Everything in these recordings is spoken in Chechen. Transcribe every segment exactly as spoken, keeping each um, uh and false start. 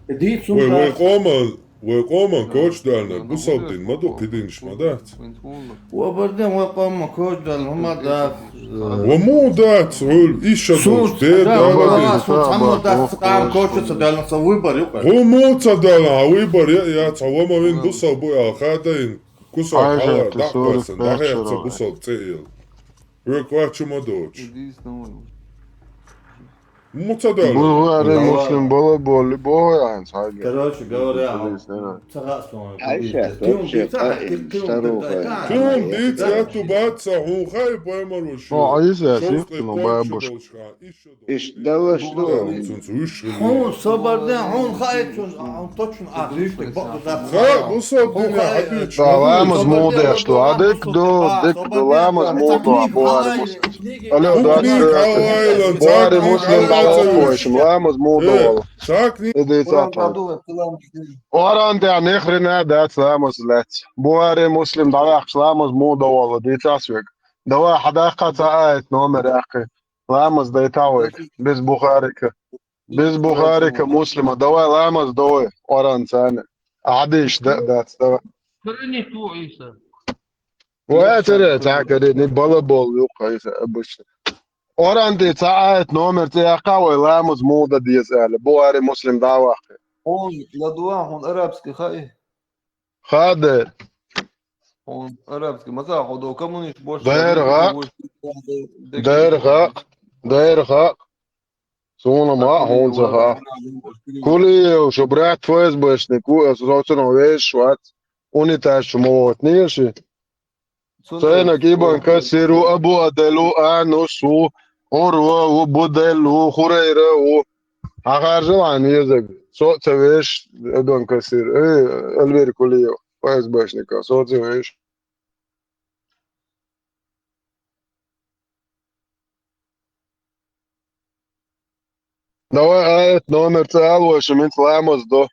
Дийцун Вай, вай дац. Къоман, вай къоман кочдална, бусалба дин ма ду, кхидинаш ма дац. Ва барден вай къоман кочдална, ма дац. Ва му дац, гӀур, иша Сус, долаш, де да, дала ва, дин. Сус, хӀама дац, къам кочу ца дална, ца выбор юкъа. Гу му ца дална, а выбор я, я ца вама вин бусалба я, хадайн, кусал Айжа, хала, ты дахпасан, сорок пять дахяца шаров. Бусалба цеил. Вай къачу ма доч. Иди с новым. Муца дала. Бухари, Муслим бала боли, бо ян саги. Короче говоря, Иди с новым. Ца гас он. Айша, вообще, а, старуха. Тюм диц, я ту баца, хун хай поймару шу. О, Айша, Шоу сифтину скрипачу бабушка. Болшка, ишо. Иш дала шу. Хун собарде, хун хай чун, хун точно а, лишник бо да. Ха, бусалба дин хадич. Ламаз мулда, что? А дик ду, дик ду, ламаз мулда, Бухари, Муслим. Алло, да, Бухари, Муслим, да, ламаз мулда. Э, Иди цапа. Оран да ни хрена да ламаз лац. Бухари, Муслим, да вахш ламаз мулда вала, ди цасвек. Давай, хадакка ца айт номер яхи. Ламаз да и тавек. Без Бухарика. Без Бухарика, Муслима. Давай, ламаз, давай. Оран цани. Адиш, да, да, давай. Хрени ту, Иса. Ва цере, ца кари, ни бала бол, юкъа, Иса, обычно. Оран ди ца айт номер, ца яхка, вай, ламаз мулда диес али. Бухари, Муслим, да вахи. Он, ладуа, он арабский, хай. Хадер. Он арабский. Маса ходо коммунист бош. Дайр гъакъ. Дайр гъакъ. Дайр гъакъ. Суна ма хун заха. Кулиев, шо брат ФСБшник, ку, э, соцуно веш, шват. Унитаз чумовот неши. Цайнак Ибн Касиру, Абу Аделу, Анусу, Урвау, Буделу, Хурайрау. Ахар желан язык. Соца веш, Ибн Касир. Э, Эльвир Кулиев, ФСБшника. Соца веш. Давай, аят номер цалуаши мин ламаз до.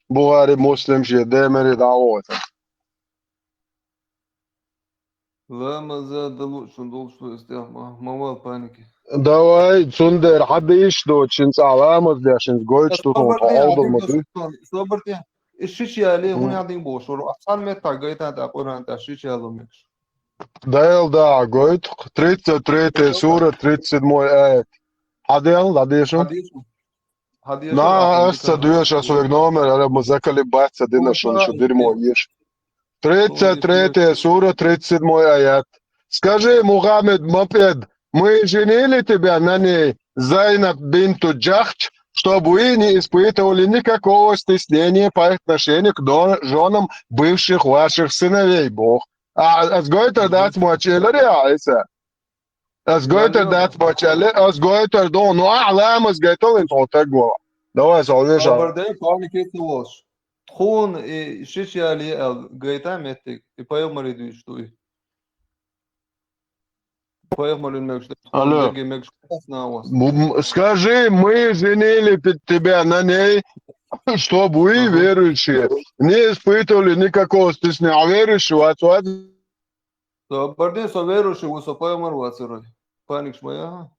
Бухари, Муслим ши, демери давота. Ламаза далучун долчу эстя ма-, мавал паники. Давай, цундер хадиш до, чин ца ламаз дя, чин гойч тут он хаалдал ма ду. Собарти, ишичи али, хун ядин бошур. Ацан мета гайта да Къуран да шичи алу мекш. Дайл да гойт, тридцать третья сура, тридцать седьмой аят. Хадел, хадишун? Хадишун. Хадишун, На, ахун аса дуя ша свой номер, ара музакали баца дина шун шу дерьмо еш. Тридцать третья сура, тридцать седьмой аят. Скажи, Мухаммед Мопед, мы женили тебя на ней, Зайнаб бинту Джахч, чтобы вы не испытывали никакого стеснения по отношению к до-, жёнам бывших ваших сыновей, Бог. А, а с гойта дать мочи, или реально? А с гойта дать мочи, а с гойта до, ну, а, лама с гойта лин то так го. Давай, солнышко. Абардай, паникет волш. Тхун и шичали ал гойта меттик, и поел мари дуй, что и. Поел мари мекш, Алло. Мекш, на вас. Бу-, м, скажи, мы женили пи-, тебя на ней, чтобы вы, Ага. верующие, не испытывали никакого стеснения. А верующего отсутствия Со бардин со верующий, со поймар вацерой. Паникш моя.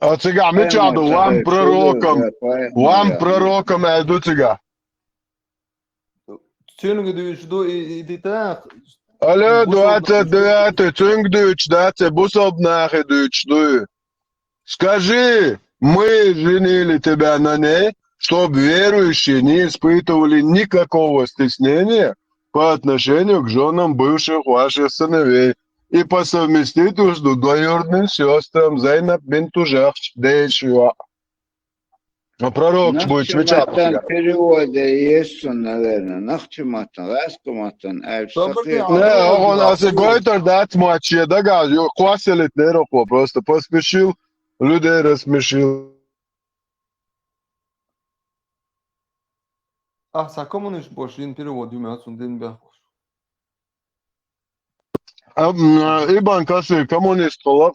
А цига мичаду, вам пророком, вам пророком айду цига. Цюнг дуйш ду и, и дитах. Алло, двадцать девятый, цюнг дуйш, да, це бусалб нахи дуйш ду. Скажи, мы женили тебя на ней, чтоб верующие не испытывали никакого стеснения по отношению к жёнам бывших ваших сыновей и по совместительству двоюродным сёстрам Зайнаб бинту Джахч, Дейшуа. А пророк будет отвечать. Нахчиматан переводе есть он, наверное. Нахчиматан, раскуматан, а Добрый день. Не, он, а с гойтер дать мочи, да, га, ё, кваселит не роко, просто посмешил, людей рассмешил. А, са коммунист бош, ин перевод юмя цун дин бяхош. А, м, а, Ибн Касир, коммунист, холоп.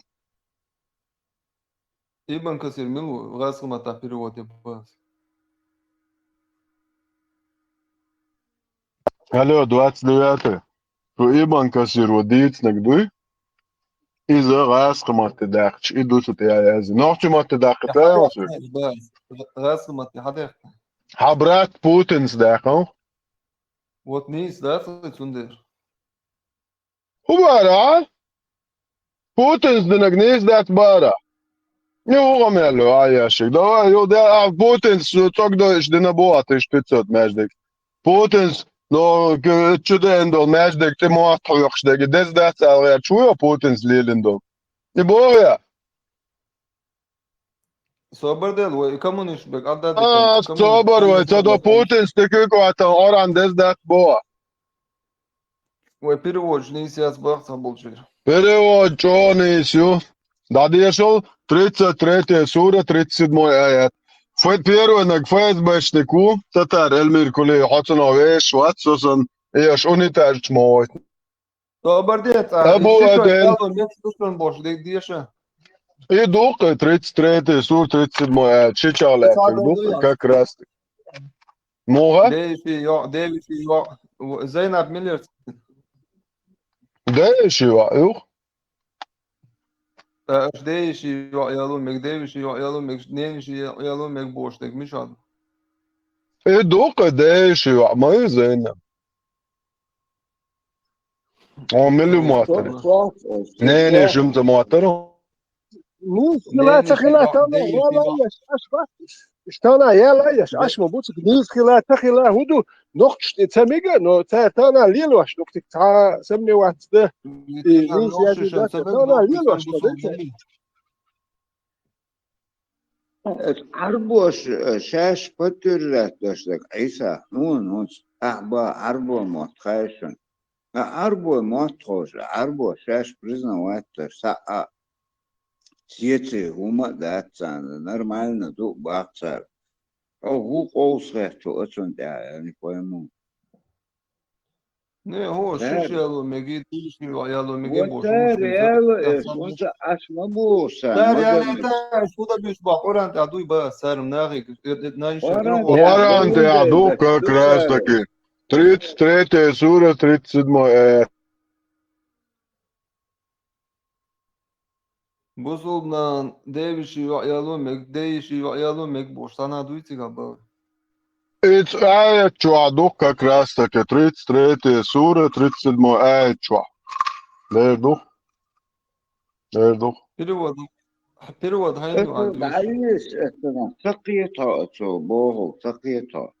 Ибн Касир, милу, гъаскъа матта перевод я пас. Алло, двадцать девятый. Шу Ибн Касир, вот, дийцнаг дуй? Иза гъаскъа матта дахча, и дуцу тя язы. Нохча матта дахка, тя язы? Да, гъаскъа матта хадехта. Хьан брат Путинс даьккхав? Вот нийса дац хӀай цундела. ХӀун бара, а? Путинс динарг нийса дац бара. Ю, хӀун гӀо мел ю, а, ящик. Давай, ю, да, а, Путинс цӀогдойш дина бу а тысяча пятьсот маьждиг. Путинс, но, к-, чу деана долу маьждиг тӀе мотт хьоькхуш дерг. Деза дац ала гӀерташ ву йо Путинс лелина долу. И боху я? Собар дела, вай коммунист бег, а, да, А, коммунист собар вай, ца до Путин стикик ватан, оран деза дац бо. Вай переводчу нийса яц бах ца болчуьра. Перевод чӀогӀа нийса ю. ДӀадешал, тридцать третья сура, тридцать седьмой аят. Фе-, первый наг ФСБшник ву, татар Эльмир Кулиев, хьо цунах вешаш вац, со сан, и аш унитажчу ма войт. Собар де, цӀа, Абу и ши чой Аден. Яло меца тушун бош, де, деша. И дукха, тридцать третья сура, тридцать седьмой аят, ши ча лаьттиг дукха, как раз. Муха? Девиши йо, девиши йо. Зайнаб миллер. Девиши йо, юх? Э, аш девиши йо, яло мег, девиши йо, яло мег, нениши йо, яло мег бош, де, мишад. И дукха, девиши йо, ма и Зайнаб. О, милли моттар. Не, не, шумца моттар. Ну, хила, ца хила, тана, яла, яш, аш, ба. Иштана, яла, яш, аш, ма буцик, ну, хила, ца хила, худу, нохчти, ца мига, но ца тана лил ваш, нохчти, ца, сам не вац, да. И, ну, я, ца тана лил ваш, да, ца. Оцу Ӏарбоша, э, шаьш подтверждать деш дерг Ӏийса, хьуна, хӀунца ахьа бан Ӏарбой мотт хаьий шуна? А Ӏарбой мотт ховш, а Ӏарбоша шаьш признавать деш, схьа а, сеций хӀума а дац царна, нормально ду а бах цара. Хьо хӀун къовса хетта оцунна тӀехь, я не пойму. Не, хӀо, шиш яло меги, дийши яло меги, бо, шиш яло, эш, хӀунца аш ма боху сан, цара ма ялийта, аш худа биш ба, Къуръан тӀа дуй ба, сарм нахи, э, э, наиш Къуръан тӀа ду, как раз таки. Тридцать третья сура, тридцать седьмой аят. Бусулбнан девиши йоӀ яло мег, дейиши йоӀ яло мег бош, сана дуй цига бал. Эц аят чохь ду как раз таки, тридцать третья сура, тридцать седьмой аят чохь. Дер ду? Дер ду? Перевод, перевод хьайна ду, Андрюш? ДӀаеш, это, ца кхета оцо, боху, ца кхета.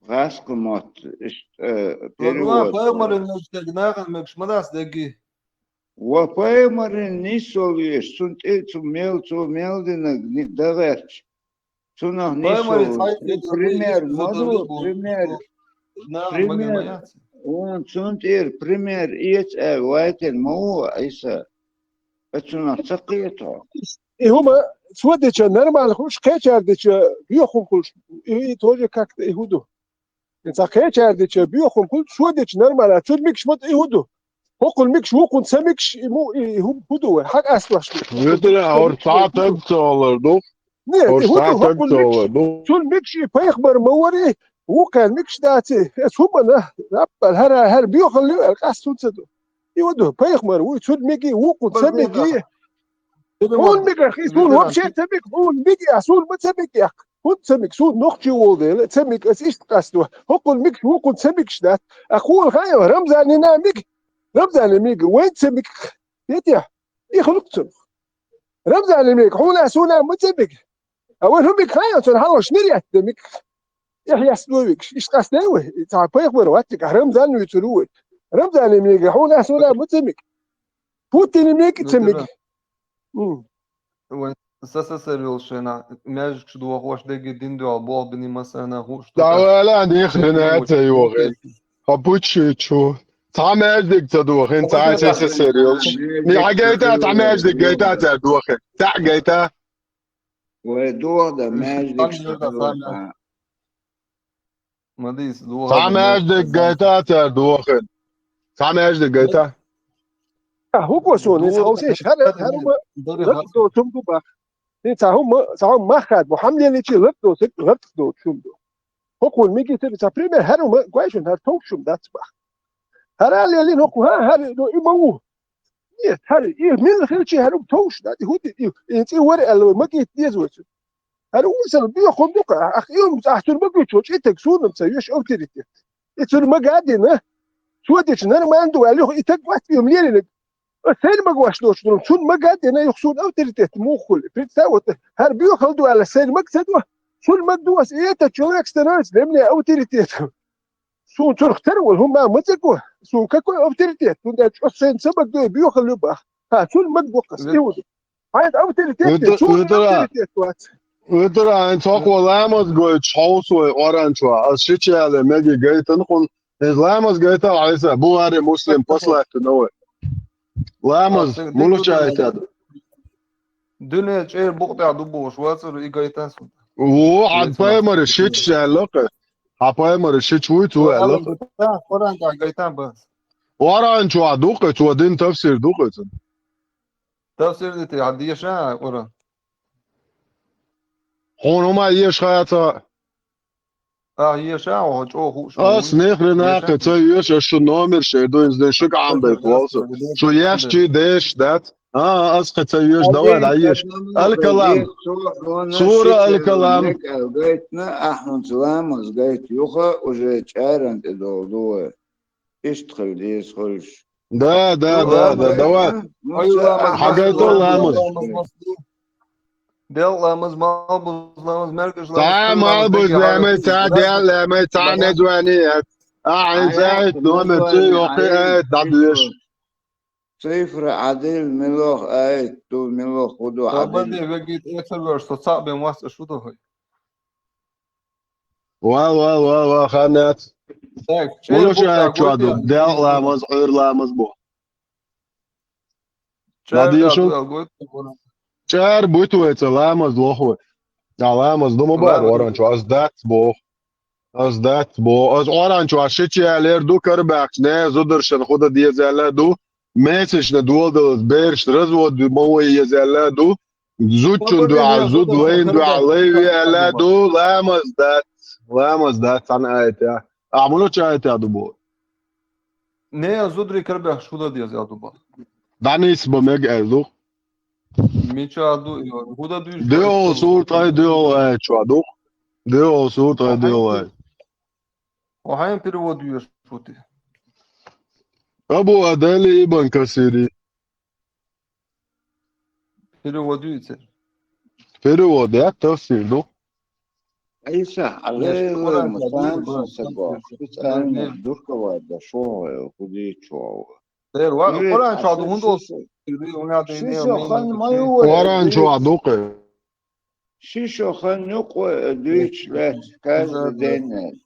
ГӀаскхи мотт, иштта, э, перевод. Пайхамаран мегаш дерг нахана мегаш ма дац дерги. Ва пайхамаран нисол веш, цунна тӀе цу мел, цо мел динарг ни-, дан гӀерташ. Цунах нисол веш. Пример ма ду, пример. Пример. Вон, цунна тӀера пример эца аьлла вайтина ма ву Ӏийса. Ас цунах ца кхета. И хӀума цо деча нормально хуьлуш, кхечара деча боьха хӀума хуьлуш. И, и тоже как-то и хӀун ду. И цхьа кхечара деча боьха хӀума хуьлуш, цо деча нормально, цуьра мегаш ма ду, и хӀун ду. ХӀокхуьнан мегаш, вукхуьнан ца мегаш, и му, и хӀу-, хӀун ду вай? Хьан къаста ваш ду? Везара, хӀора цхьа а таг ца хилар ду. Нет, хӀора и хӀун ду, цхьа а таг ца хилар ду. Цуьра мегаш и пайхамар ма вара, и вукхарна мегаш дац и. Эс хӀумана, аппал, хӀара, хӀара боьхалла ю аьлла, къаста хӀунда ца ду? И ваду, пайхамар вуй, цунна меги, вукхунна ца меги. Хьуна мегар, и суна вообще ца мег, хьуна меги, а суна ма ца мег яккха. ХӀунда ца мег, суна нохчи волу дела, ца мег, ас иштта къасто. ХӀокхунна мегаш, вукхунна ца мегаш дац. А кхуна хаа, Рамзанина мег, Рамзанина мег, вайн ца мег. Етя, и хӀунда ца мег? Рамзанина мег, хьуна а суна а ма ца мег. А вайн хӀун мег хаа, цунна хьалхаш мир ятта мег. Эхь яц вуьгуш, иштта къастой вай, цхьа пайхамар вац цигахь, Рамзан вуьйцур ву вай. Рамзане мега, хьуна а суна ма ца мега. Путине мега ца мега. М. Вайн СССР йолу шайна, маьждигаш дохош, дегги дин дуьхьал болх бина массарна хууш ду. Давала, дехрена ца йохе. А пучи чу. Цхьа маьждиг ца дохин, цхьа СССР йолуш. Ни хьагайта, цхьа маьждиг гайта ца дохин. Цхьа гайта. Вай дохда, маьждиг ца дохда. Ма дийца, дохда. Цхьа маьждиг гайта цара дохин. Цхьа маьждиг гайта. А, хӀуко суна, иза хьовсийша, хӀара, хӀара ма, лакх доцу хӀума ду бах. Иза цхьа хӀума, цхьа хӀума мах хадабо, хьан лелийчи лакх доцу, лакх доцу хӀума ду. ХӀокхуьнан мигита, цхьа пример, хӀара хӀума, гой шуна, хӀара товш хӀума дац бах. ХӀара лелийна хӀокху, хӀа, хӀара, ну, и ма ву. Нет, хӀара, и мила хилчи хӀара товш дац, и хӀуди, и, и цӀи вара аьлла, вай магийта деза вай цу. ХӀара урсал бехун дукха, ах, и ум цӀахь цур магийчо, чӀитаг суна ца веш авторитет. И цур мага дина, цо дича нормально ду аьлла, юха и таг вац, и ум леринаг. А сел мага ваш доч, ну, цун мага дина, юха суна авторитет мух хули. Представь, вот, хӀара бехал ду аьлла, сел маг ца ду, цун маг ду ас, и этот человек становится для меня авторитетом. Суна цунах тера вала хӀума ма ца го. Суна какой авторитет? Цунда чӀо сайна ца багдой, бехал ю бах. Ха, цун маг боккхас, Вит- и вуду. Хьайна авторитет Вит- дин, цунна Витра. Авторитет вац. Витра, айн цхьа ламаз гойтуш хьовсу вай Къуръан чу. Ас ши чале меги гайтан хун. Из ламаз гайта Ӏайса, Бухари, Муслим, послаттина вай. Ламаз, А, мулу дин чайтад. Дуьне чӀер букъ тӀехь ду бохуш, вацар и гайтан суна. Во, хьан пайхамара шича аьлла кхе. Хьан пайхамара шича вуй цо аьлла кхе. Къуръан тӀехь гайтан бац. Къуръан чохь ду кхе, цо дин тафсир ду кхе цун. Тафсир дити, хьан деша Къуръан? Хьуна хӀума еша хаа ца. Ахьа еша, хьо чӀогӀа хууш Ас ву. Нехрена Еша? Кхе ца йоьш, ас шу номер шер ду, инза ден шуьга Ӏамдайта волсу. Шу еш чи деш дац? А, ас кхе ца йоьш, давай, да еш. Аль-Калам. Сура Аль-Калам. Гайтна, ахьунца ламаз гайт юха, уже чӀаран тӀе долу ду вай. Иштта хила деза хуьлуш. Да, да, да, да, давай. Хьагайта ламаз. Делкъа ламаз, малбуз ламаз, мергаш ламаз, Ца кхин ламаз, малбуз дегӀа ламаз, ламаз, ца дегӀа ламаз, ца незвани, а, а, ин ца ит номер цу йохи, а, дабдеш. Цифра Ӏадил милох, а, ит ду милох, худу Ӏадил. Баде вегит эцаргаш, со цаъ бен вац, аш ву дохуй. Вал, вал, вал, вал, ханнец. Так, Муна чай чуа ду, делкъа ламаз, Ӏуьйра ламаз бу. Ладийшу? ЧӀар буьту вай ца ламаз лоху. А ламаз ду ма бара Ӏоран чу, ас дац боху. Ас дац боху. Ас Ӏоран чу, ас шича ялер ду, карабаьхча, не, зударшан худа деза аьлла ду, мецашна доладалаз бераш развод ма вай еза аьлла ду, зудчун дуьхьа, зуд лайн дуьхьа лай ве аьлла ду, ламаз дац, ламаз дац, цхьана аятехь. А муна чу аятехь ду боху? Не, зударий карабаьхча худа деза аьлла ду боху. ДӀанисба мега аьлла ду. Мича ду, худа дуьйш? Дуьхьал сур тай дуьхьал аьлла чу ду. Дуьхьал сур тай дуьхьал аьлла. Хьо хьайн перевод доьшуш ву те? Абу Адали Ибн Касири. Перевод ю и церан? Перевод, я, тафсир ду. Айса, Аллах, Мусалим, сагох, специально дуркова дошёл, худичёл. Дер ва, Къуръан чохь ду хӀунда олу? Къуръан чохь ду кхе. Ши шо хан юкъа дуьйцуш лаьцна каждый день.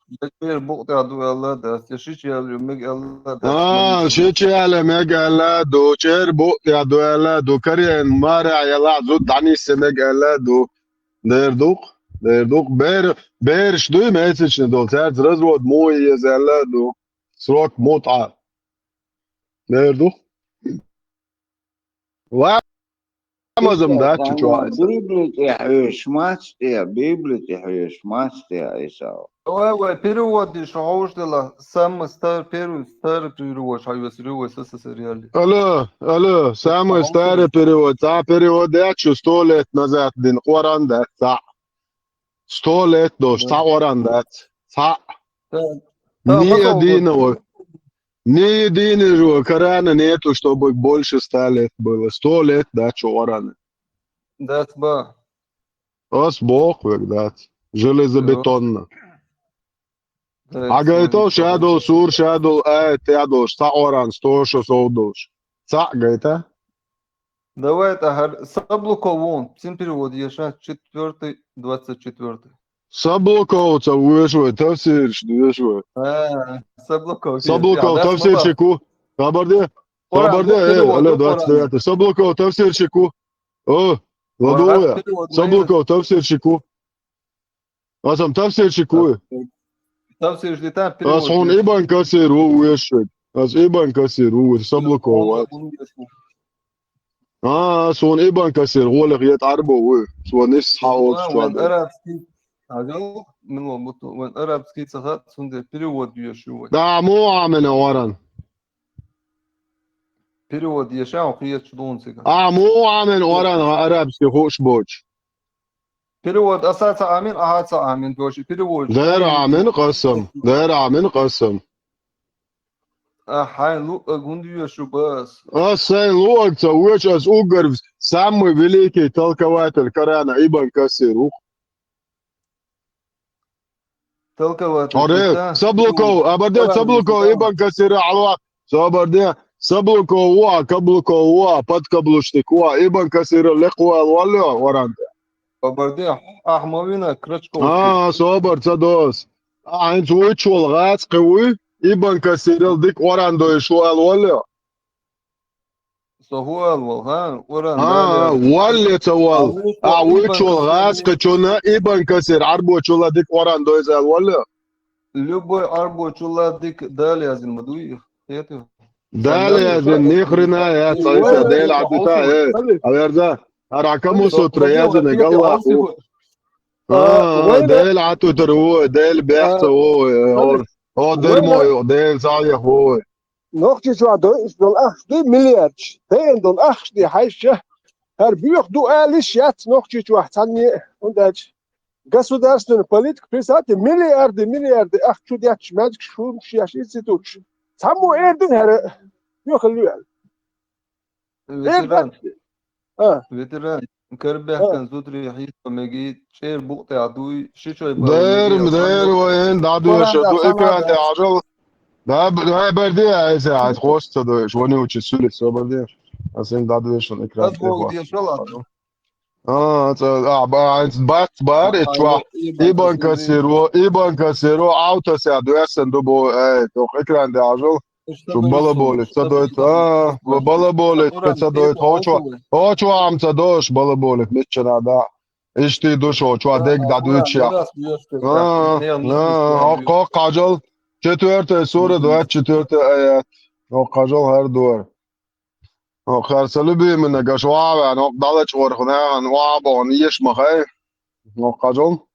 Декер букъ тӀехь ду аьлла дац, я шича яьлла мега аьлла дац. А, шича яьлла мега аьлла ду, чӀер букъ тӀехь ду аьлла ду, карен марехь яла зуда дӀанисса мега аьлла ду. Дер ду-кх, дер ду-кх. Бер-, бераш дуй мецична долу, цаьрца развод муха еза аьлла ду. Срок мутӀа. Дер ду-кх. Ламазам дац чу чохь. Библи тӀе хьоьжуш мац тӀе, Библи тӀе хьоьжуш мац тӀе, Ӏийса. Вай, вай, перевод ди шу хьовш дела, самый стар-, первый старый перевод хьайоьцур ю вай С С С Р ялли. Алло, алло, самый старый перевод. Цхьа перевод яц шу сто лет назад дина, Къуръан дац цхьаъ. Сто лет долуш, цхьа Къуръан дац. Цхьаъ. Ни а дийна вай. Ни единого Корана нету, чтобы больше ста лет было. Сто лет, да, чу Къуръана. Дац ба. Ас боху вега, дац. Железобетонно. Хьан гайта ша долу сур, ша долу аят, я долуш, цхьа Къуръан, сто шо сов долуш. Цхьаъ гайта? Давай, тӀаьхьара Саблуков вон, цуьнан перевод еша, четвёртый, двадцать четвёртый. Саблуковца вуьйш вай, тафсирш дуьйш вай. А, Саблуков. Саблуков, тафсирчик ву. Хабар де? Хабар де? Э, алло, двадцать девятый. Саблуков, тафсирчик ву. О, ладугӀу. Саблуков, тафсирчик ву. Ас-м тафсирчик ву. Тафсирш ди тан перевод. Ас хьуна Ибн Касир ву вуьйш вай. Ас Ибн Касир ву вуьйш, Саблуков вац. А, суна Ибн Касир гӀолах етӀар бу вуй. Суна исс хьаоцу чохь. Вайн арабский, хьажал, мила буту, вайн арабский ца хаьа, цундела перевод доьшуш ю вай. Да, муха Ӏамина Къуръан? Перевод ешан хеташ дуун цига. А, муха Ӏамин оран арабский хууш боч. Перевод аса ца Ӏамин, аха ца Ӏамин, доши перевод. Дера Ӏамин къасам. Дера Ӏамин къасам. А хьайн луъа гунда йошу бас. Ас сайн луъаг ца вуч ас уггар самый великий толкователь Корана Ибн Касир ву. Толкователь. Аре, Саблуков, абарде Саблуков Ибн Касир алва. Собарде, Саблуков ва, Каблуков ва, подкаблучник ва, Ибн Касир леквал валло варанде. Собарде, Ахмавина, Крачков. А, собар ца дос. А, хинц вуч вал гъац кхи вуй, Ибн Касирал дик оран дой шуал валло. Со хӀу аьлла вал, хӀа? Уран А, дале. Валле ца вал. А, А, вуй вуй чул чул гӀаскхи чуна Ибн Касир, Ӏарбо чула дик Къуръан дойзал валле? Любой Ӏарбо чула дик Дала язин ма дуй? Хету. Дала язин, ни хрена я, цайса, Дела Ӏадита, э. Аверда, ара каму сутра язин, э, Аллаху. А, Дела Ӏатутар ву, Дела бяхца ву, э, ор. О, дермо ю, Дела цаях ву. Нохчийчохь дойуш долу ахча дуй миллиардаш, тайна долу ахча де хьаьжча, хӀара боьха ду алиш яц Нохчийчохь цхьанне а, хӀунда аьлча государственная политика, представьте, миллиарды, миллиарды ахча чу детташ маьждигаш, хӀумаш еш институташ. Цхьаммо эр дина хӀара боьхалла ю аьлла. Эр Ветеран. дац. А. Ветеран. Карабаьхкан зударий хьийза меги, чӀер букъ тӀехь дуй, ши чой бала Дер, меги, дер, вайн дӀадоьшу, ду экран тӀехь ажал. Да, б-, да, барди, айса, ай, хвост ца доеш, вони учи сули, со барди. Асен дӀадоьшу экран тӀехь. Ас богу дешал, а. А, ца, а, ба, айс бац бар, э, чуа. Ибн Касиро, Ибн Касиро, автося, дуэсэн дубо, ай, тох экран тӀехь ажал. Шу балаболит ца дойту, а, балаболит ца дойту, хо чу, хо чу ам ца дош, балаболит, миччана, да. Ишти ду шо, чу а дег да дуьйчу я. А, а, хо кхажал, четвёртая сура, двадцать четвёртый аят. Хо кхажал хӀар дуар. Хо хӀар са любимый нагаш ваван, хо далач орхна, вабон, еш махай. Хо кхажал.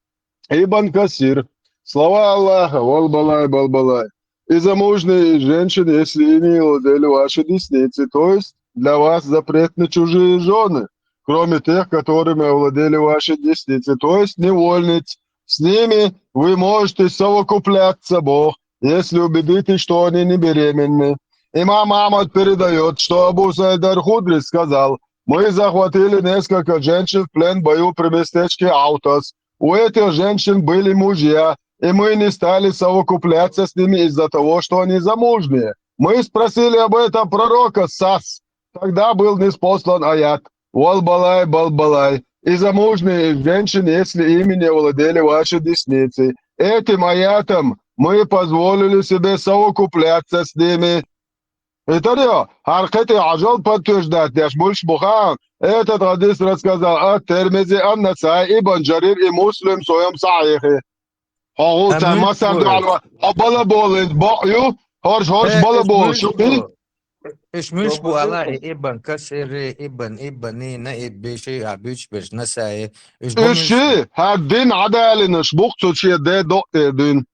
Ибн Касир. Слова Аллаха, вал балай, бал балай. И замужние женщины, если ими владели ваши десницы, то есть для вас запретны чужие жены, кроме тех, которыми овладели ваши десницы, то есть невольниц. С ними вы можете совокупляться, Бог, если убедитесь, что они не беременны. Имам Ахмад передает, что Абу Саид аль-Худри сказал: «Мы захватили несколько женщин в плен в бою при местечке Аутас. У этих женщин были мужья, и мы не стали совокупляться с ними из-за того, что они замужние. Мы спросили об этом пророка Сас. Тогда был ниспослан аят: вал балай, бал балай. И замужние женщины, если ими не владели ваши десницы. Этим аятом мы позволили себе совокупляться с ними». Итарё, хӀара кхетий хьажал подтверждать деш, больше буха. Этот хадис рассказал ат-Тирмизи, ан-Насаи, Ибн Джарир и Муслим в своём Сахихе. Хьо гӀуллакх масар дуьхьал ван. Хьо балаболин бакъ ю, хӀорш, хӀорш балаболуш ю кхин. Уьш муьш бу ала, и Ибн Касири, Ибн, Ибни, Наиббиши, а буьйцуш берш, Насаи. Уьш бу муьш бу? Уьш ши, хӀара дин Ӏадалинаш бу-кх цу шен де докъе дуьйна.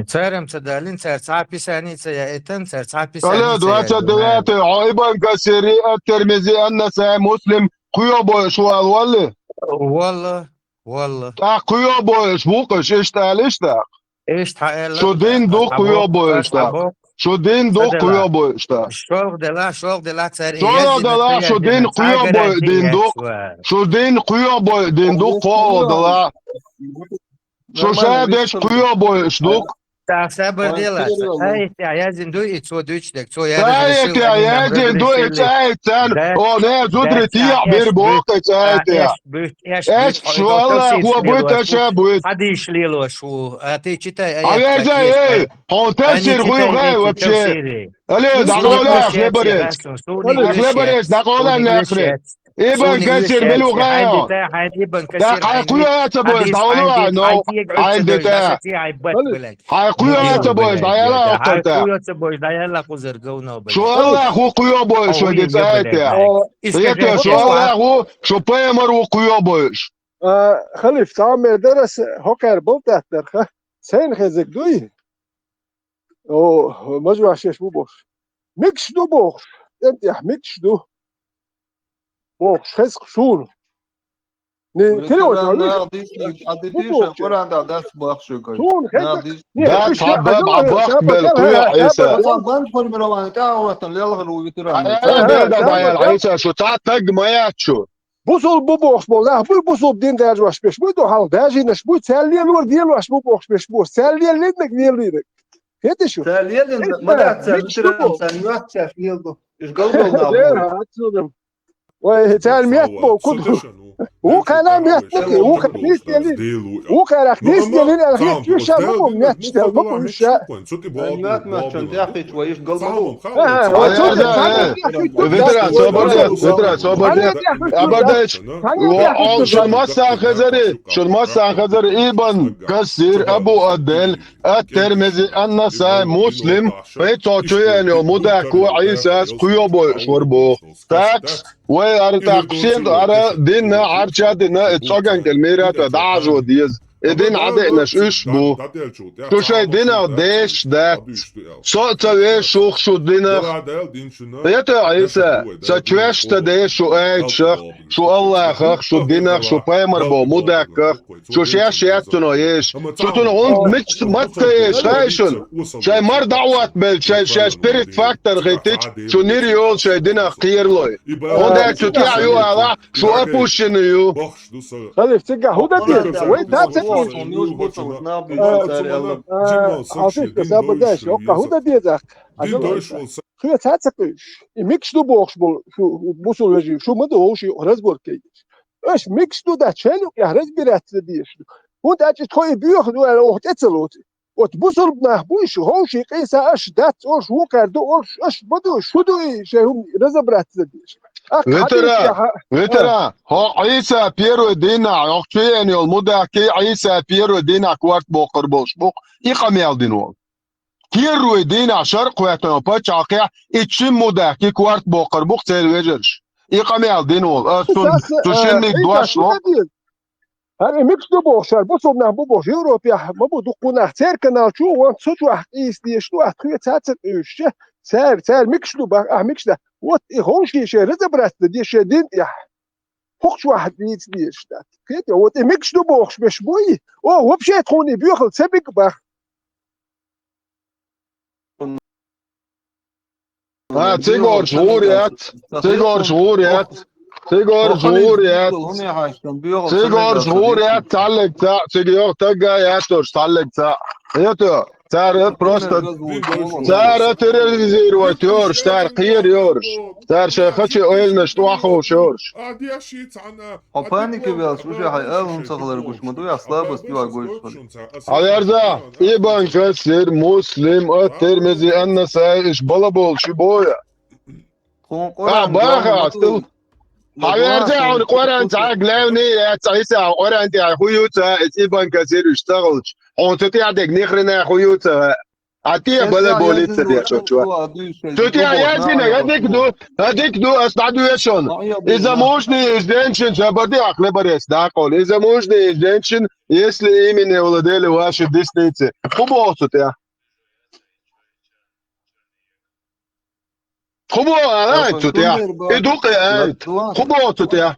Царам ца далин, цар цхьа писани ца яитан, цар цхьа писани ца яитан. Алло, двадцать девятый, хьо Ибн Касири, ат-Тирмизи, ан-Насаи, Муслим, кхуьо бойуш вал валли? Валла. Валла. ТӀаккха кхуьо бойуш ву-кх уьш, иштта аьлла иштта? Иштта хьаэлла. Шу дин ду-кх кхуьо бойуш тӀаккха. Шу дин ду-кх кхуьо бойуш тӀаккха. ШолгӀа делахь, шолгӀа делахь цара. ШолгӀа делахь, шу дин кхуьо бойуш дин ду-кх. Шу дин кхуьо бойуш дин ду-кх, кхоалгӀа делахь. Шу ша деш кхуьо бойуш ду-кх. Та сабар делахь. Ай, тӀе яздина ду и цо дуьйцу дерг, цо яздина ду и цӀа айттан. О, не, зудри тӀехь бир боху и цӀа айттан. Эш шу Аллахо буьйта, ша буьйта. Хьадийш лелош ву. А ты читай аят. А веза, эй, хьо тафсир хуй хай вообще. Алло, дӀакъовла, ахле барец. Ахле барец, дӀакъовла нахре. Ибн Касир мила ву хай? Хьайн кхуьо ца бойуш, дӀавала вай, но. Хьайн дита. Хьайн кхуьо ца бойуш, дӀаяла ахтата. Шу Аллах ву кхуьо бойуш, шо дита айта. Шу Аллах ву, шу пайхамар ву кхуьо бойуш. А, халиф, цхьа мер дара ас хӀокхара болтӀаттарха. Сайна хезиг дуй? О, мажош еш бу бохуш. Мегаш ду бохуш. тӀехь микаш ду бохуш хеза суна. Не, Ветеран, телефон нах дийшинарг, а де дийшар, Къуръан тӀехь дац боху шуьга. Суна хеза. Нах дийш- Не, Дац, хьан баб, хьан баб, хьан баб, хьан баб, Ӏийса. Сан бан формирование тӀехь а ваттан лелхар ву ветеран. Ай, ай, ай, дай, дай, Ӏийса, шу цхьа таг ма яц шу. Бусул бу бохуш болу нах буй, бусул дин даржош беш буй, ду хьалха баьжийнаш буй, цаьрла лелор делош бу бохуш беш бу, цаьрла леллиннаг леллиннаг. Хеташ ю? Цаьрла леллиннаг, ма дац, цаьрла мича ду боху? Цаьрла йоццаш лел ду. Иш галбал нах бу. Ой, цаьрла метта боху, куд. Вукхара метта ки, вукхара дийс делин. Вукхара дийс делин, ала хеташ ю ша ма бу, метта чтел ма бу ша. Ай, мат-мат чан тӀехь хеташ вай, иш галбал. Ветеран, собар де, ветеран, собар де. Абардач, о, шун массан хезари, шун массан хезари, Ибн Касир, Абу Адел, Ат-Тирмизи, Ан-Насаи, Муслим, пхи цо чу яьлла йолу мудакко Ӏийсас кхуьйо бойуш вара боху. Такс, вай ара тӀаккха шен ара динна, Ӏарча динна, и цӀоган кӀел мийрата дӀажо деза. И дин Ӏадеънаш уьш бу. Шу шайн динах дешаш дац. Со а ца веш шух шу динах. Хета, Ӏийса, сан чоьш ца деш шу айташах, шу Аллахах, шу динах, шу пайхамар бо мудакках, шу шаьш яц цунах еш. Шу цунах хӀунда мича мацца еш, хай шуна? Шайн мар дӀаоттабелча, шайн шаьш перед фактор хиттича, шу нир йолу шайн динах кхералой. ХӀунда аьлча цу тӀехь ю алахь, шу опущенный ю. Халиф, цигахь хӀун дан деза? Вай тацахуьйш. Хьалфиш, сабадайш, хӀокха хӀун дан деза? Хьо цацахуьйш. И микаш ду бохуш болу, шу бусул вежарий, шу ма ду вовшийн разборка еш. Аша микаш ду дац, шайн юкъехь разбираться дезаш ду. ХӀунда аьлча тхо и боьха ду аьлла, оха тӀе ца лоцу. Оцу бусулба нах буй шу, ховший къийса аша дац, оша вукхара ду, оша аша ма ду, шу ду и, шайн хӀума разобраться деш. Ветера, ветера, хьо Ӏийса первый дийнахь, хьо чуен йолу мудакки Ӏийса первый дийнахь корта боккхур болуш бу, и къамел дина волу. Первый дийнахь шаркхоьттина пачхьалкхехь, и чим мудакки корта боккхур бу церан вежарш. И къамел дина волу. Ас цунна цу шинниг дош ло. ХӀара и микаш ду бохуш, хӀара бусулба нах бу бохуш, Европехь ма бу дуккха нах, церан канал чу ван цу чохь къийса дезаш ду, ахь тхоьца ца къуьйсуш, цара, цара микаш ду бах, ахь микаш дан. Вот и ховший шайн разобраться дан деза шайн дин тӀехь. ХӀокху чохь дийца дезаш дац. Кхетий, вот и микаш ду бохуш беш буй, о, вообще тхуна и боьхал ца биг бах. А, цигорш гӀур яц, цигорш гӀур яц, цигорш гӀур яц, цигорш гӀур яц, цхьаллиг цхьаъ, цига йоху тагга яц уьш, цхьаллиг цхьаъ. Хетий, цара просто, цара терроризировать йоруш, цара кхера йоруш, цара шайн хачийн ойланаш тӀохьаховшуш йоруш. Хьо паника ваьлча, уже хьайн ала хӀума ца хилар гуш ма ду, я слабость юьйцуш хилар. Хьаверза, Ибн Касир, Муслим, Ат-Тирмизи, Ан-Насаи, иш балаболуш и боя. Тхуна Къуръан баха астил. Хьаверза, хьуна Къуръан цхьа главный яц, Ӏийса, Къуръан тӀехь хӀун ю ца, иза Ибн Касир уьш ца хилча. Хьуна цу тӀехь дерг нихрена хӀун ю ца. А те бала болит ца деш оцу. Цу тӀехь яздина, хӀадик ду, хӀадик ду, ас дӀадоьшу шуна. Из замужняя женщина, ша бади ахле барес дакъол. Из замужняя женщина, если ими не владели ваши десницы. ХӀун боху цу тӀехь? ХӀун боху, а, цу тӀехь? И дукха, а, хӀун боху цу тӀехь?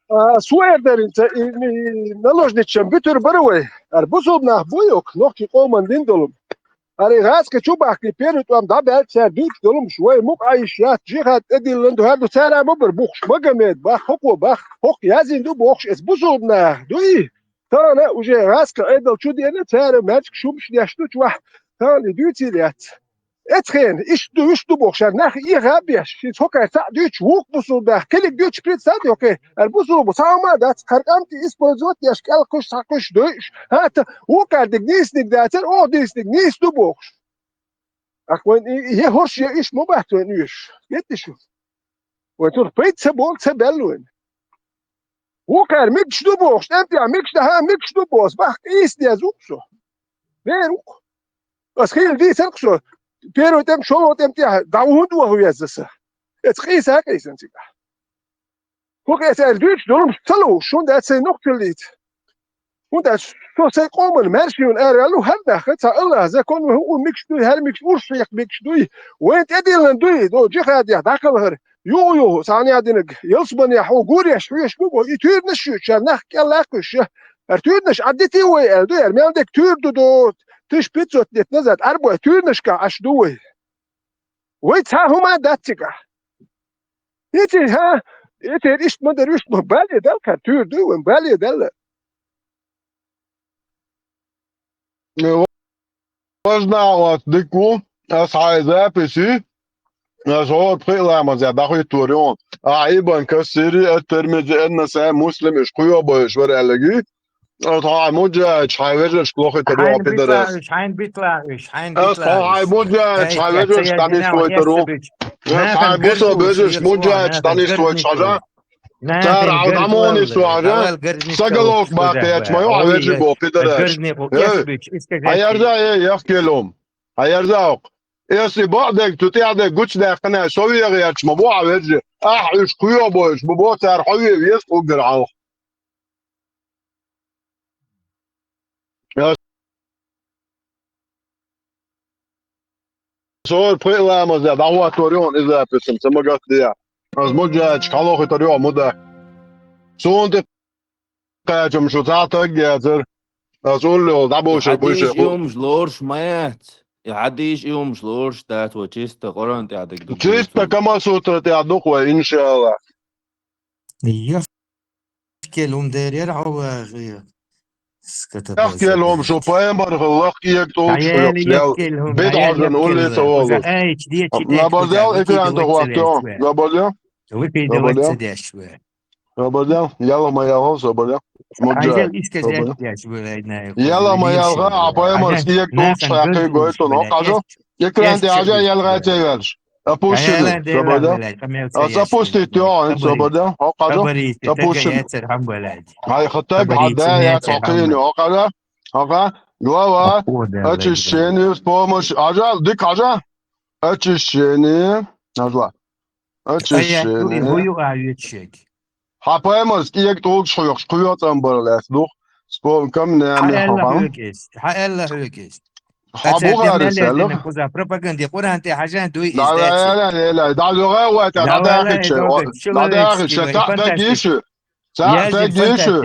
А, суэр даринца, и, и, наложничам битур бара вай. Ара бусулба нах бу йоккха, нохчийн къоман дин долу. Ара и гӀазкхи чу бахкий, первый тӀом дӀабаьлча, цара дуьйцуш долумаш, вай мукъа Ӏийш яц, жихад тӀедиллина ду, хӀара ду, цара ма бара бухуш, Магомед бах, хӀокхо бах, хӀокху яздина ду бохуш, эс бусулба нах дуй? Тахана уже гӀазкхи Ӏедал чу деана, цара маьждиг шумаш деш ду чохь, тахана и дуьйцийла яц. Эцхена, иштта ду, иштта ду бохуш, ара нах эха а беш, шен цхьокхара цхьаъ дуьйцуш, вукху бусулба нах, кхилиг дуьйцуш, принцип ца дохкий, ара бусулба цхьа хӀума дац, хӀара кӀанти использовать деш, кӀел кхуьш, схьа кхуьш дуьйцуш, хӀа, та, вукхара диг нийсаниг дацара, оха дийсаниг нийса ду бохуш. Ах вайн и, и, хӀорш я иш ма бац вайн уьш. Гетташ ю. Вайн цунах пайда ца болу, ца баьлла вайн. Вукхара мегаш ду бохуш, тӀемтӀехь мегаш дан, хӀа, мегаш ду боху, бах, къийса деза ву со. Вер ву. Ас хийла дийцар-кх со, первый тӀем, шолгӀа тӀем тӀехь дӀа хӀунда ваха веза аса? Эца къийса а къийсана цигахь. ХӀокху эца аьлла дуьйцуш долуш ца лууш, шун дац сайн нохчаллица. ХӀунда аьлча со сайн къоман маьрша юна ара аьлла, хӀара нах, цхьа Аллахь закон вай хӀун микаш дуй, хӀара микаш урс хьекха микаш дуй, вайн тӀедиллан дуй, до джихадех дӀакхалхар. Юху-юху, цхьана яа динаг, ялсманехь хьо гуреш хьоьш бу бо, и туьйранаш ю, шаьра нах кӀел лакхуьш я. ХӀара туьйранаш Ӏаддитий вай аьлла ду, хӀара мел дег туьра ду до, тысяча пятьсот лет назад Ӏарбой туьйранашка Ӏаш ду вай. Вай цхьа хӀума дац цигахь. Ици, хӀа? Ици иштта ма дара, вуьшта ма бале дала, кхар туьра дуй вайн, бале дала. Важна оц дика ву, ас хьайн записи, ас гӀора пхи ламаза дӀахӀуьттур ю. Ахьа Ибн Касири, ат-Тирмизи, ан-Насаи, Муслим, уьш кхоьбуш вара аьллаги. Ас хьайн муджахӀидаш, хьайн вежаршка лохуьйтур ю, хьайн пидарас. Хьайн битлахуш, хьайн битлахуш, хьайн битлахуш. Ас хьайн муджахӀидаш, хьайн вежаршка дӀанисвойтур ю. Ас хьайн бусалба вежаршка муджахӀидаш дӀанисвойтуш хьажа. Цара хьо дӀа муха нисву хьажа? Сагалок баккха яьлча ма ю хьан вежарий бо, пидараш. Хьан ярза, э, яхкелум. Хьан ярза окх. Эс и бакъдерг, цу тӀехьадерг гучадаьккхина, со вегӀа яьлча ма бу хьан вежарий. Ахьа уьш кхоьбуш бу бо, цара хьо ве веза уггар хьалха. Со пхи ламаза дӀахӀоттор ю хьуна, иза писам, ца магат де. Ас муджахӀидашка хьалохуьйтур ю хьо мудах. Суна тӀе кхаьчам шу цхьа таг яцара. Ас уллехула дӀабовшар буй шех. Хьадийша и хӀумаш лоруш ма яц. И хьадийша и хӀумаш лоруш дац вай, чисто Къуръан тӀехь дерг ду. Чисто Камасутра тӀехь ду-кх вай, иншаАллахӀ. Яхкел хӀума дерера хьо вагӀе. Яхкел хӀума шу пайхамар хилла кӀега тӀулгаш хьоькхуш ял. БидӀа хьожан улле ца волуш. Забардаьл, экран тӀе хӀоттайо. Забардаьл. Забардаьл. Ялх ма ялхал, Забардаьл. Муджахь. Забардаьл. Ялх ма ялха, а пайхамар кӀега тӀулгаш хьаькхий гойтун. Хьажа. Экран тӀе хьажа, ялхайче ваьлча. Опущенный. Забардаьл. Ас опустить йо, хӀинца, Забардаьл. Хьо хьажа. Опущенный. Хьай хатаг хьада яц хьо кхийна. Хьо хьажа. Хьо хьажа. Глава очищения с помощью. Хьажа, дика хьажа. Очищение. Хьажа. Очищение. Хьан пайхамарс кӀега тӀулгаш хьоькхуш кхоьцам бара лаьцна ду-кх. Спо-, камнями хьо хьан. Хьан аьлла хьоьга иза. Хьан Бухарис аьлла. Кхуза пропаганда, Къуръан тӀе хьажа дуй иза. ДӀа ваьлла, дӀа ваьлла, дӀа ваьлла, дӀа дахича. ДӀа дахича, цхьаъ стаг йиш ю. Цхьаъ стаг йиш ю.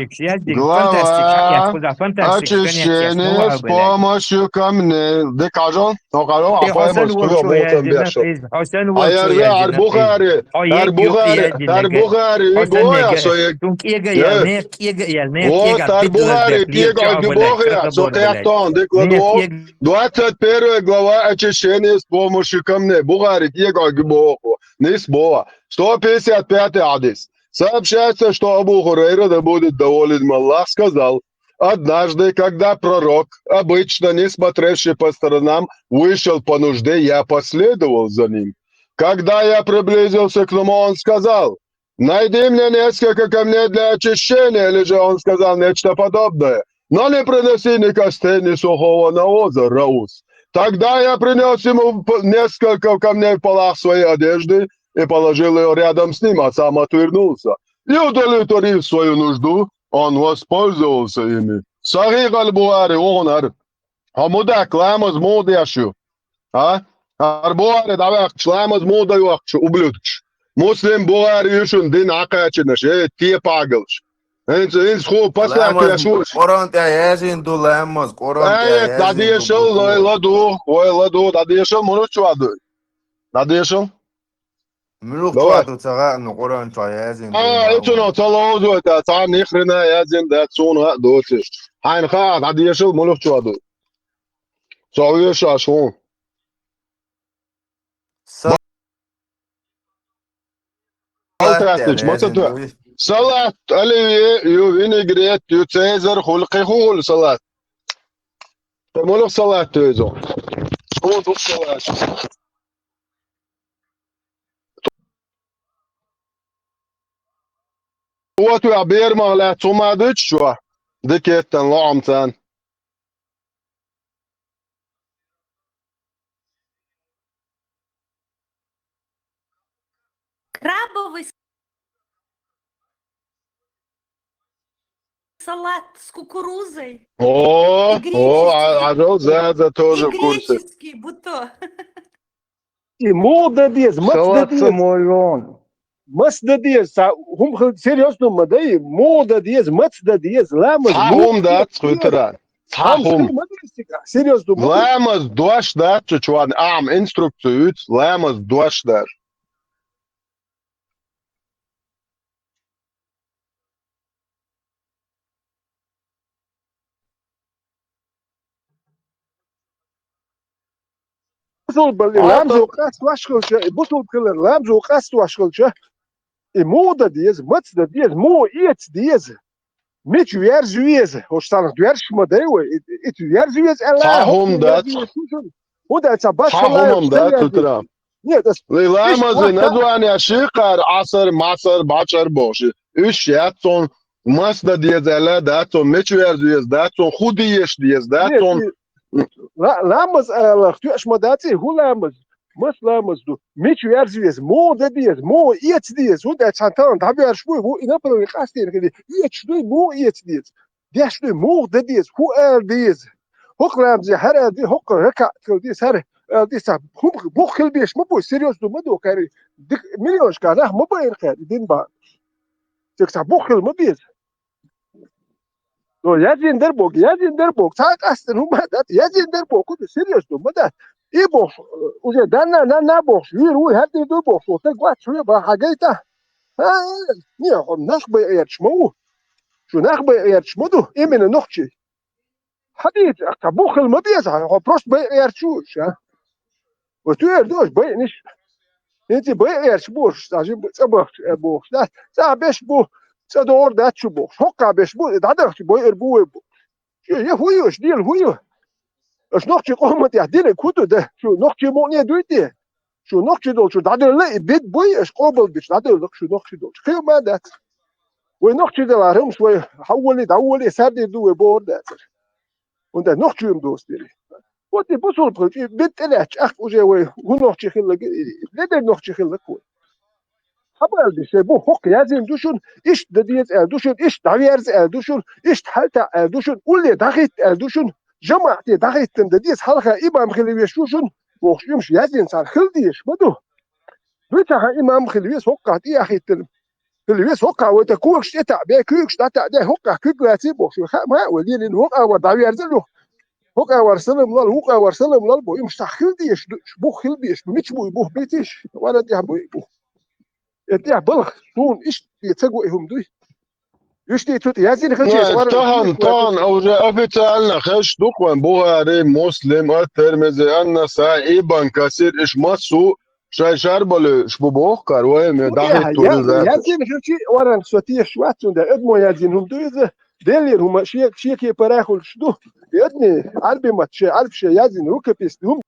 Глава очищения с помощью камней. Дика хьажа, хьо хьажа, хьан пайхамарс кхоьцам беш. Хьо санна волчо яздина. Хьан ярза, хӀара Бухари, хӀара Бухари, хӀара Бухари, и боху со эг. Цунна кӀега ял, нехан кӀега ял, нехан кӀега. Вот, хӀара Бухари, кӀега хьоьга боху я, со кхетта хьуна, дика ладугӀу. Двадцать первая глава очищения с помощью камней. Бухари, кӀега хьоьга боху. Нийса боху. Сто пятьдесят пятый хьадис. Сообщается, что Абу Хурайра, да будет доволен им Аллах, сказал: Однажды, когда пророк, обычно не смотревший по сторонам, вышел по нужде, я последовал за ним. Когда я приблизился к нему, он сказал: «Найди мне несколько камней для очищения», или же он сказал нечто подобное: «Но не приноси ни костей, ни сухого навоза, Раус». Тогда я принес ему п-, несколько камней в полах своей одежды и положил ее рядом с ним, а сам отвернулся. И, удовлетворив свою нужду, он воспользовался ими. Сахих аль-Бухари, вон ар. Хьо мудак ламаз муха деш ю? А? ХӀара Бухари дӀаваьккхача ламаз муха дан йохкуш, ублюдкаш? Муслим, Бухари ю шуна дин Ӏакхачийнарш, э, тепагалаш. ХӀинца, хӀинца хӀу пасат веш вуш? Къуръан тӀе яздина ду ламаз, Къуръан тӀе яздина ду. ДӀадешал, вай ладу, вай ладу, дӀадешал, муха чу ду? ДӀадешал. Муьлха чохь ду ца хаьа, ну, Къуръан чохь яздина ду. А, и цунах ца ловзо, та цхьа нихрена яздина дац, суна хаьа доцуш. Хьайна хаьа, дӀадешал, муьлха чохь ду. Со вешаш хьуна. Са-, Салат, ма ца тоьа. Салат, оливье, ю винегрет, ю цезарь, хуьлу, кхин хӀун хуьлу салат? Ткъа муьлха салат тоьзо? Хьуна дукха салат. Оцу берамах лаьцна хӀума дуьту чохь, дикеттан лоӀам царна. Крабовый Салат с кукурузой. О, И о, а, греческий. а Роза, Роза тоже И в курсе. Греческий, будто. И муха дан деза, маца дан Салат деза. Самойлон. Маца дан деза, цхьа хӀума хила, серьёзно ма дай, муха дан деза, маца дан деза, ламаз, Цхьа муха хӀума дац, хуьтара. Цхьа ламаз хӀума. хила ма деза цигахь, серьёзно ма дай. Ламаз дош дац, чу чуан, ам инструкцию юц, ламаз дош дац. Бусулба А, ламазо то- къастош хилча, и бусулба хилар ламазо къастош хилча, и муха дан деза, маца дан деза, муха эца деза, мича верза веза. Хьо санах доьрзаш ма дай вай, и, и верза веза аьлла, Цхьа хӀокхо хӀума дац. Верза веза. ХӀунда аьлча Цхьа башхалла хӀума дац, верза. хуьтара. Нет, ас- Лей ламазы Ишта название ши кхаьра, Ӏасар, маӀсар, бӀашар бохуш. Уьш яц цунна, маца дан деза аьлла дац цунна, мича верза веза дац цунна, хӀун дезаш деза дац Нет, цунна. и ла-, ламаз алах, тоьаш ма дац, и хӀун ламаз? Маца ламаз ду? Мича верза веза? Муха дан деза? Муха эца деза? ХӀунда аьлча цхьана тахана дӀабоьрзуш бу, хӀу и направление къастийна хили, эцаш дуй, муха эца деза? Деш дуй, муха дан деза? ХӀун ала деза? ХӀокху ламазе хӀара ала деза, хӀокху ракаӀат хила деза, хӀара ала деза, цхьа хӀума бух хила беш ма бу, серьёзно ма ду, кхаьри. Дика миллионашка нах ма байна кхаьри, дин бан. Цига цхьа бух хила ма беза. Со яздина дара боху, яздина дара боху, цхьа а къастина хӀума дац, яздина дара боху, серьёзно ма дац. И бохуш, уже данна, нанна бохуш, вийр вуй, хӀара дийр ду бохуш, со стаг вац хьоьга бан хьагайта. А, не, хьо нах байъерчаш ма ву. Шу нах байъерчаш ма ду, именно нохчий. Хьадийца, ахьа бух хила ма беза, хьо просто байъерчаш ву уьш, а? Вот туьйр ду уьш байънаш. ХӀинца байъерчаш бу уьш, цхьа жима цӀа бахча, э, бохуш, да? ЦӀа беш бу, цӀа догӀур дац шу бохуш. ХӀокху беш бу, дӀадахча байъар бу вай бу. Шу я хӀун ю, уьш дела хӀун ю? Аша нохчий къоман тӀехь динарг хӀун ду, да? Шу нохчий мукъане дуй те? Шу нохчий долчу дӀадевлла и бед буй, аша къобал бича дӀадевлла шу нохчий долчу. Кхин ма дац. Вай нохчий дела хӀумаш вай хьаввали, дӀаввали, сардийр ду вай бохур дацара. ХӀунда нохчий ма доцу дели. Вот и бусулба хилча, и бед тӀелаьцча, ахь уже вай хӀун нохчий хиллаг, ледар нохчий хиллаг вай. Хьабалди шай бу, хӀокху яздина ду шуна, иштта дан деза аьлла ду шуна, иштта дӀаверза аьлла ду шуна, иштта хьалта аьлла ду шуна, улле дӀахӀитта аьлла ду шуна, жамаӀате дӀахӀиттина дан деза, хьалха имам хила веш ву шуна, бохуш, уьш яздина царна хила дезаш ма ду. Дуй цхьа имам хила веза, хӀокхахь тӀе а хӀиттина. Хила веза, хӀокхахь вай тӀе когаш тӀе таӀ бе, куьйгаш дӀа таӀ де, хӀокхахь куьг лаций бохуш, ха ма а вай лелийна, хӀокхахь вар дӀаверза лух. ХӀокхахь вар салам лол, вукхахь вар салам лол бо, уьш цхьа хила дезаш ду, уьш бух хила дезаш ду, мича буй бух битиш, вара тӀехь буй бух. Э, тӀехь балха, суна иштта ца гуи хӀума дуй. Уьш тӀе цу тӀе яздина хилча, Ну, тахана, тахана уже официально хезаш ду-кх вайн Бухари, Муслим, ат-Тирмизи, ан-Насаи, Ибн Касир, иш массо а шайн шарбалуьйш бу боху кхара, вай ме дӀахӀиттур иза. Яздина хилчи, варан со тешаш вац, цунда адамо яздина хӀума ду иза, деллера хӀума шен, шен кепара хуьлуш ду. И адамий, Ӏарби мат шен, Ӏарби шен яздина, рукопись хӀума